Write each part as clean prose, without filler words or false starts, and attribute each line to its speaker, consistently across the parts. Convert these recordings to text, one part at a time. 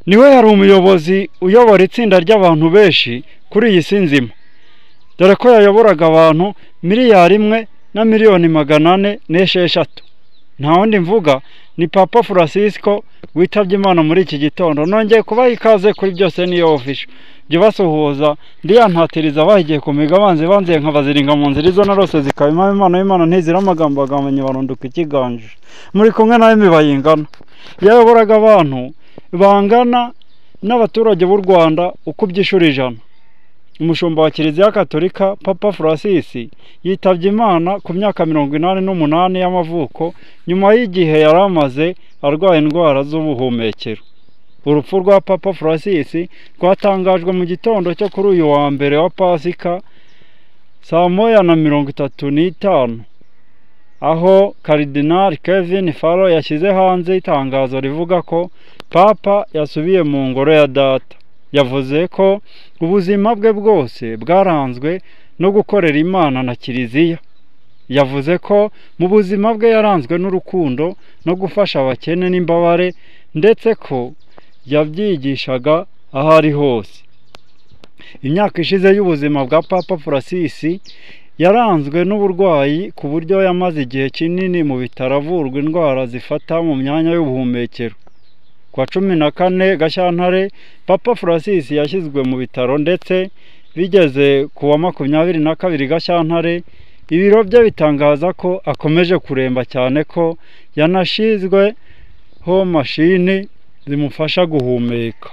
Speaker 1: Niwe yari umuyobozi uyobora itsinda ry'abantu benshi kuri iyi si nzima, dore ko yayoboraga abantu 1,406,000,000. Nta wundi mvuga ni Papa Francisco witabye Imana muri iki gitondo. Nongeye kubaha ikaze kuri byose niyo official. Jya basuhuza ndiyantatiriza bahigiye ku migabanzi banziye nkabaziringa mu nzira izo narose zikaba impamo Imana y'Imana ntizira amagambo bagabanya barunduka ikiganje. Muri kumwe nawe mibayingana. Yayoboraga abantu bangana n'abaturage b'u Rwanda uko byishura 100. Umushumba wa Kiliziya Katolika Papa Francis yitabye Imana ku myaka 88 y'amavuko nyuma y'igihe yari amaze arwaye indwara z'ubuhumekero. Urupfu rwa Papa Francis rwatangajwe mu gitondo cyo kuri uyu wa mbere wa Pasika saa 1:35, aho Cardinal Kevin Farrell yashyize hanze itangazo rivuga ko Papa yasubiye mu ngoro ya data. Yavuze ko ubuzima bwe bwose bwaranzwe no gukorera Imana na Kiliziya. Yavuze ko mu buzima bwe yaranzwe n'urukundo no gufasha abakene n'imbabare, ndetse ko yabyigishaga aho ari hose. Imyaka ishize y'ubuzima bwa Papa Francis yaranzwe n'uburwayi ku buryo yamaze igihe kinini mu bitaro avurwa indwara zifata mu myanya y'ubuhumekero. Ku wa 14 Gashyantare Papa Francis yashyizwe mu bitaro, ndetse bigeze ku wa 22 Gashyantare ibiro bye bitangaza ko akomeje kuremba cyane, ko yanashyizweho mashini zimufasha guhumeka.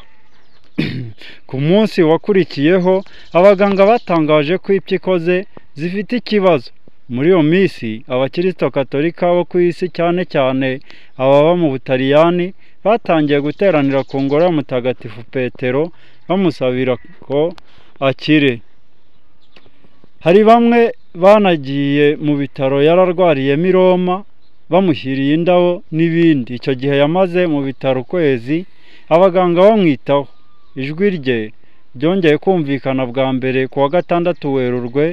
Speaker 1: Ku munsi wakurikiyeho abaganga batangaje ko impyiko ze zifite ikibazo. Muri iyo minsi abakristo Katolika bo ku isi, cyane cyane ababa mu Butaliyani, batangiye guteranira ku ngoro ya Mutagatifu Petero bamusabira ko akire. Hari bamwe banagiye mu bitaro yararwariyemo i Roma bamushyiriye indabo n'ibindi. Icyo gihe yamaze mu bitaro ukwezi abaganga bamwitaho. Ijwi rye ryongeye kumvikana bwa mbere ku wa 6 Werurwe,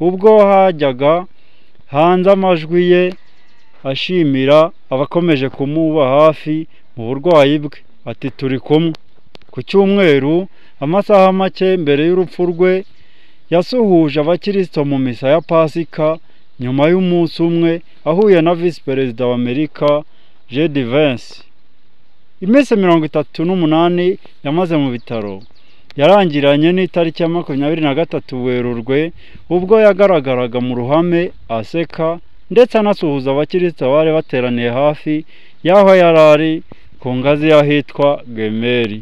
Speaker 1: ubwo hajyaga hanze amajwi ye ashimira abakomeje kumuba hafi mu burwayi bwe, ati turi kumwe. Ku cyumweru, amasaha make mbere y'urupfu rwe, yasuhuje abakristo mu misa ya Pasika nyuma y'umunsi umwe ahuye na Visi Perezida wa Amerika J.D. Vance. Iminsi 38 yamaze mu bitaro yarangiranye n'itariki ya 23 Werurwe, ubwo yagaragaraga mu ruhame aseka ndetse anasuhuza abakristo bari bateraniye hafi y'aho yari ari ku ngazi y'ahitwa Gemeri.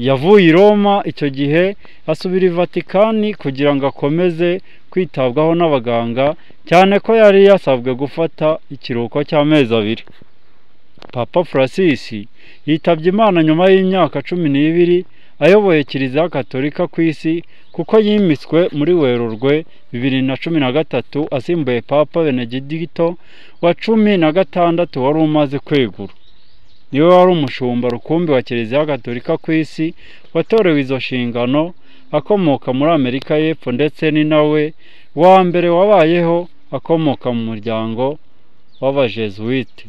Speaker 1: Yavuye i Roma icyo gihe asubira i Vatikani kugira ngo akomeze kwitabwaho n'abaganga, cyane ko yari yasabwe gufata ikiruhuko cy'amezi 2. Papa Francis yitabye Imana nyuma y'imyaka 12 ayoboye Kiliziya Katolika ku isi, kuko yimitswe muri Werurwe 2013 asimbuye Papa Benedicto wa 16 wari umaze kwegura. Niwe wari umushumba rukumbi wa Kiliziya Katolika ku isi watorewe izo nshingano, akomoka muri Amerika y'Epfo, ndetse ni nawe wa mbere wabayeho akomoka mu muryango w'Abajesuite.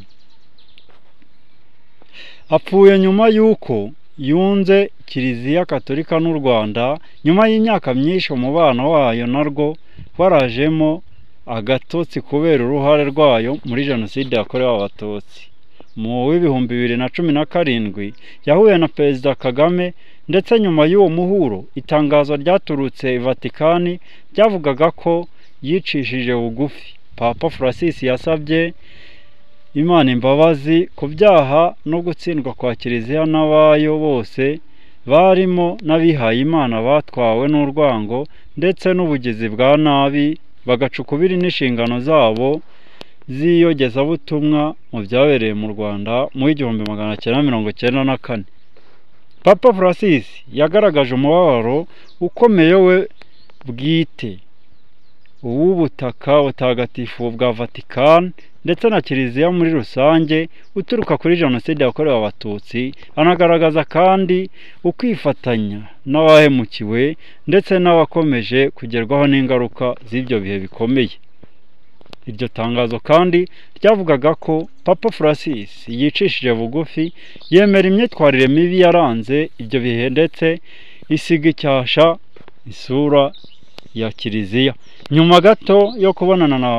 Speaker 1: Apfuye nyuma y'uko yunze Kiliziya Katolika n'u Rwanda nyuma y'imyaka myinshi umubano wayo narwo warajemo agatotsi kubera uruhare rwayo muri Jenoside yakorewe Abatutsi. Mu 2017 yahuye na Perezida Kagame, ndetse nyuma y'uwo muhuro itangazo ryaturutse i Vatikani ryavugaga ko yicishije bugufi. Papa Francis yasabye Imana imbabazi ku byaha no gutsindwa kwa Kiliziya n'abayo bose, barimo n'abihaye Imana batwawe n'urwango ndetse n'ubugizi bwa nabi, bagaca ukubiri n'inshingano zabo z'iyogezabutumwa mu byabereye mu Rwanda mu 1994. Papa Francis yagaragaje umubabaro ukomeye we bwite, uw'ubutaka butagatifu bwa Vatican ndetse na Kiliziya muri rusange uturuka kuri Jenoside yakorewe Abatutsi, anagaragaza kandi ukwifatanya n'abahemukiwe ndetse n'abakomeje kugerwaho n'ingaruka z'ibyo bihe bikomeye. Iryo tangazo kandi ryavugaga ko Papa Francis yicishije bugufi, yemera imyitwarire mibi yaranze ibyo bihe ndetse isiga icyasha isura ya Kiliziya. Nyuma gato yo kubonana na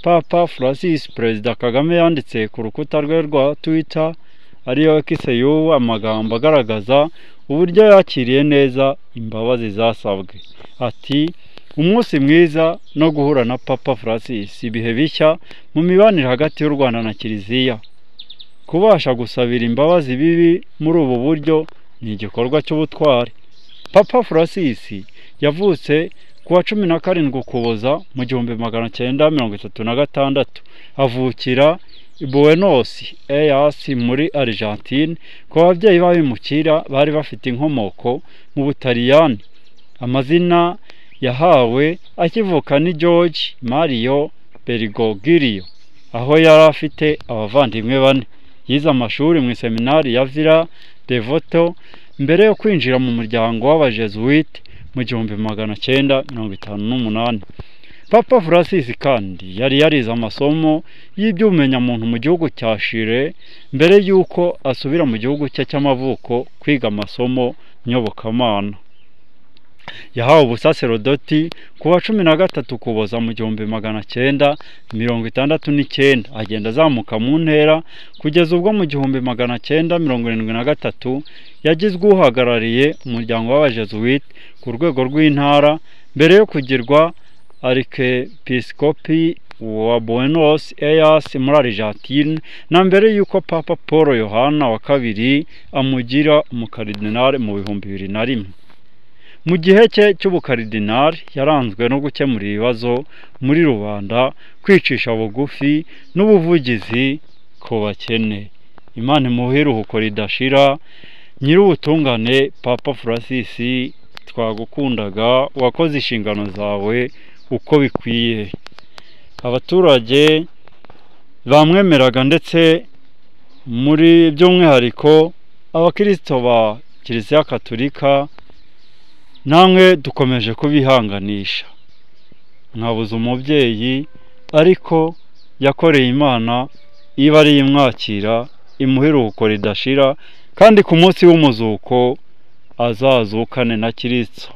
Speaker 1: Papa Francis, Perezida Kagame yanditse ku rukuta rwe rwa Twitter ariyo X y'ubu amagambo agaragaza uburyo yakiriye neza imbabazi zasabwe. Ati: "Umunsi mwiza no guhura na Papa Francis, ibihe bishya mu mibanire hagati y'u Rwanda na Kiliziya. Kubasha gusabira imbabazi bibi muri ubu buryo ni igikorwa cy'ubutwari." Papa Francis yavutse ku wa 17 Ukuboza mu 1936, avukira i Buenos Aires muri Argentine ku babyeyi b'abimukira bari bafite inkomoko mu Butaliyani. Amazina yahawe akivuka ni George Mario Bergoglio, aho yari afite abavandimwe bane. Yize amashuri mu iseminari ya Villa Devoto mbere yo kwinjira mu muryango w'Abajesuite mu 1958. Papa Francis kandi yari yarize amasomo y'iby'ubumenyamuntu mu gihugu cya Chile mbere y'uko asubira mu gihugu cye cy'amavuko kwiga amasomo nyobokamana. Yahawe ubusaserodoti ku wa 13 Ukuboza mu 1969, agenda azamuka mu ntera kugeza ubwo mu 1973 yagizwe uhagarariye umuryango w'Abajesuite ku rwego rw'intara mbere yo kugirwa Arikepiskopi wa Buenos Aires muri Argentine, na mbere y'uko Papa Paul Yohana wa kabiri amugira umukaridinali mu 2001. Mu gihe cye cy'ubukaridinali yaranzwe no gukemura ibibazo muri rubanda, kwicisha bugufi n'ubuvugizi ku bakene. Imana imuhe iruhuko ridashira. Nyir'ubutungane Papa Francis, twagukundaga, wakoze inshingano zawe uko bikwiye. Abaturage bamwemeraga ndetse muri by'umwihariko abakirisito ba Kiliziya Katolika, namwe dukomeje kubihanganisha. Mwabuze umubyeyi, ariko yakoreye Imana, iba ari imwakira, imuha iruhuko ridashira, kandi ku munsi w'umuzuko azazukane na Kristo.